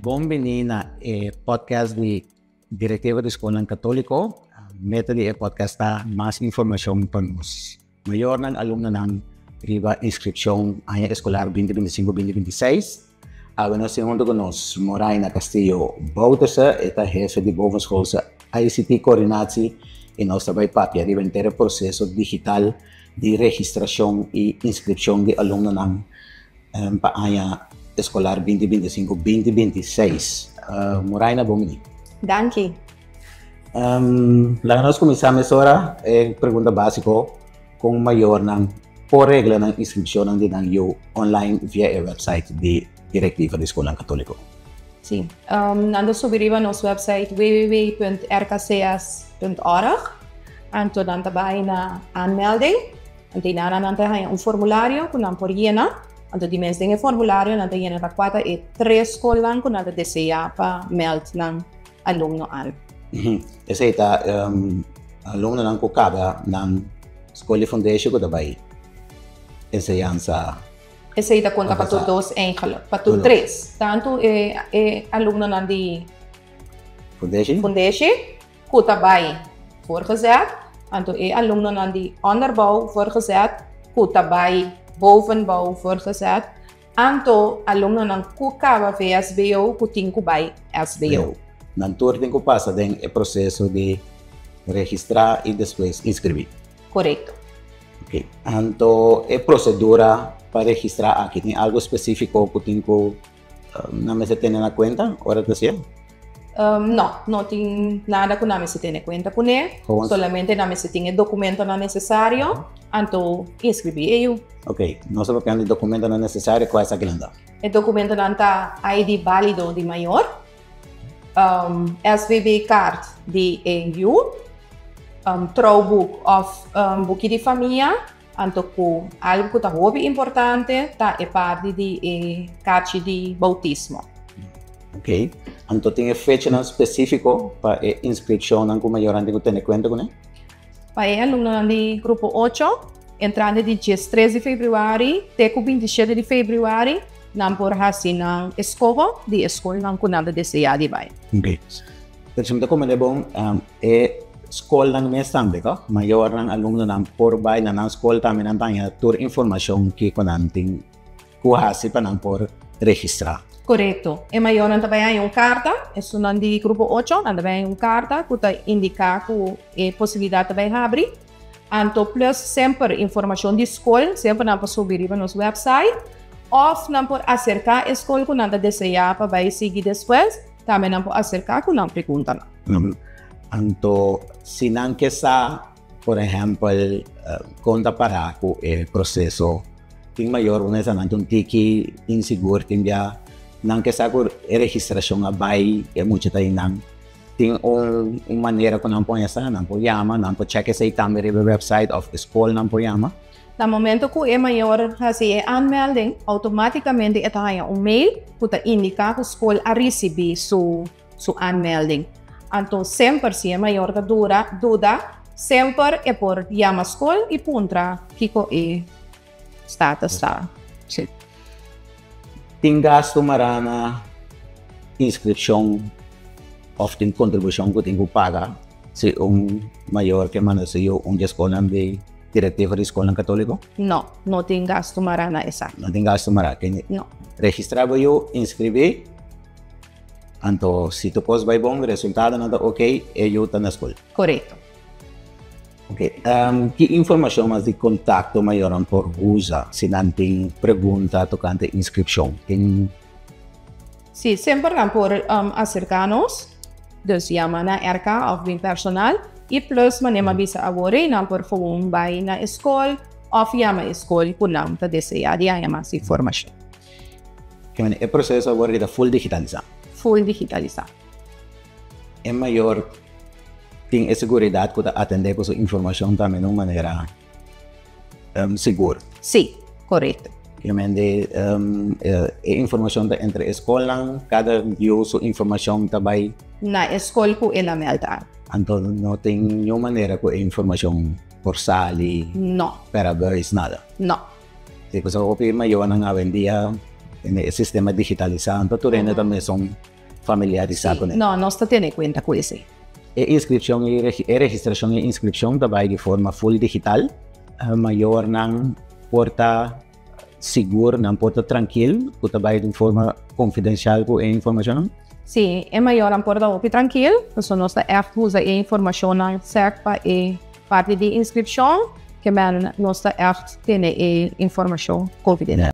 Bon bini na e podcast di Direktiva di Skolnan Katóliko. Meta di e podcast ta mas informashon pa nos mayornan, alumnonan riba inskripshon aña eskolar 2025 2026. Awe nos tin huntu ku nos Moraina Castillo Bouterse, e ta hefe di Bovenschoolse ICT Coördinatie i nos ta bai papia riba henter e proseso digital di registrashon i inskripshon di alumnonan pa aña eskolar 2025 2026. Moraina, bon bini. Danki. Laga nos kuminsá mesora e pregunta básiko, kon mayornan por regla nan inskripshonnan di nan yu online via e website di Direktiva di Skolnan Katóliko? Sí, nan ta subi riba nos website www.rkcs.org, anto nan ta bai na aanmelding. Anto i nana nan ta haña un formulario ku nan por yena. Anto di mes den e formulario nan ta yena ta kua ta e tres skolnan ku nan ta deseá pa mèld nan alumno aan. Esei ta alumnonan ku kaba nan skol di fundeshi ku ta bai enseñansa. Esei ta konta pa tur dos eigenlijk, pa tur tres. Tantu e e alumnonan di Fundeshi. Fundeshi ku ta bai voorgezet, anto e alumnonan di onderbouw voorgezet ku ta bai bovenbouw voorgezet, anto alumnonan ku kaba VSBO ku tin ku bai SBO. Nan tur tin ku pasa den e proseso di registrá i despues inskribí. Korekto. Ok, anto e prosedura pa registrá aki tin algu spesífiko ku tin ku Nan mester tene na kuenta ora ta hasié? No, no tin nada ku nan mester tene kuenta kuné. Solamente nan mester tin e dokumentonan nesesario, anto inskribí e yu. Ok, nos ta papiando di dokumentonan nesesario, kua esakinan ta? E dokumentonan ta ID bálido di mayor, SVB kaart di e yu, trouwboek òf buki di famia. Anto ku algu ku ta hopi importante ta e parti di e kachi di boutismo. Ok, anto tin e fechanan spesífiko pa e inskripshonnan ku mayornan tin ku tene kuenta kuné? Pa e alumnonan di grupo ocho, entrante di diestres di febrüari te ku bintishete di febrüari, nan por hasi nan eskoho di e skolnan ku nan ta deseá di bai. Ok. Pero si mi ta komprende bon, e skolnan mes tambe ko? Mayornan, alumnonan por bai na nan skol tambe nan ta haña tur informashon kiko nan tin ku hasi pa nan por registrá. Korekto. E mayornan ta bai haña un karta, esunnan di grupo ocho, nan ta bai haña un karta ku ta indiká ku e posibilidat ta bai habri. Anto plus semper informashon di skol, semper nan por subi riba nos wèpsait òf nan por aserká e skol ku nan ta deseá pa bai sigui despues. Tambe nan por aserká ku nan preguntanan. Anto si nan ke sa, por ehèmpel, kon ta pará ku e proseso, tin mayor un esnan ta un tiki insigur, tin bia nan ke sa ku e registrashon a bai, e mucha ta einan. Tin un manera ku nan por haña sa? Nan por yama, nan por chèk esei tambe riba e wèpsait òf e skol nan por yama? Na momento ku e mayor hasi e aanmelding, outomátikamente e ta haña un mail ku ta indiká ku skol a risibí su su aanmelding. Anto semper si e mayor ta dura duda, semper e por yama skol i puntra kiko e status ta. Sí. Tin gastu mará na inskripshon òf tin kontribushon ku tin ku paga si un mayor ke manda su yu un di e skolnan di Direktiva di skolnan katóliko? No, no tin gastu mará na esaki. No tin gastu mará. No. Registrá bo yu, inskribí, anto si tur kos bai bon, resultadonan ta okey, e yu ta na skol. Korekto. Okey, ki informashon mas di kontakto mayornan por usa si nan tin pregunta tokante inskripshon? Tin. Sí, semper nan por aserká nos, dus yama na RK òf bin personal i plus manera mi a bisa awor ei nan por gewoon bai na e skol òf yama e skol ku nan ta deseá di haña mas informashon. E proseso awor ta full digitalisá? Full digitalisá. E mayor tin e seguridat ku ta atendé ku su informashon tambe na un manera sigur. Sí, korekto. Obviamente e informashon ta entre e skolnan, kada yu su informashon ta bai. Na e skol ku el a mèlda. Anto no tin niun manera ku e informashon por sali. No. Pera beis, nada. No. Sí, pasobra hopi mayornan awendia. E sistema digitalisá, anto tur hende tambe son familiarisá kuné. No, nos ta tene kuenta ku esei. E inskripshon i e registrashon i inskripshon ta bai di forma full digital. Mayornan por ta sigur, nan por ta trankil ku ta bai di forma konfidensial ku e informashonnan? Sí, e mayornan por ta hopi trankil, pasobra nos ta ègt usa e informashonnan sèrt pa e parti di inskripshon, ke men nos ta ègt tene e informashon konfidensial.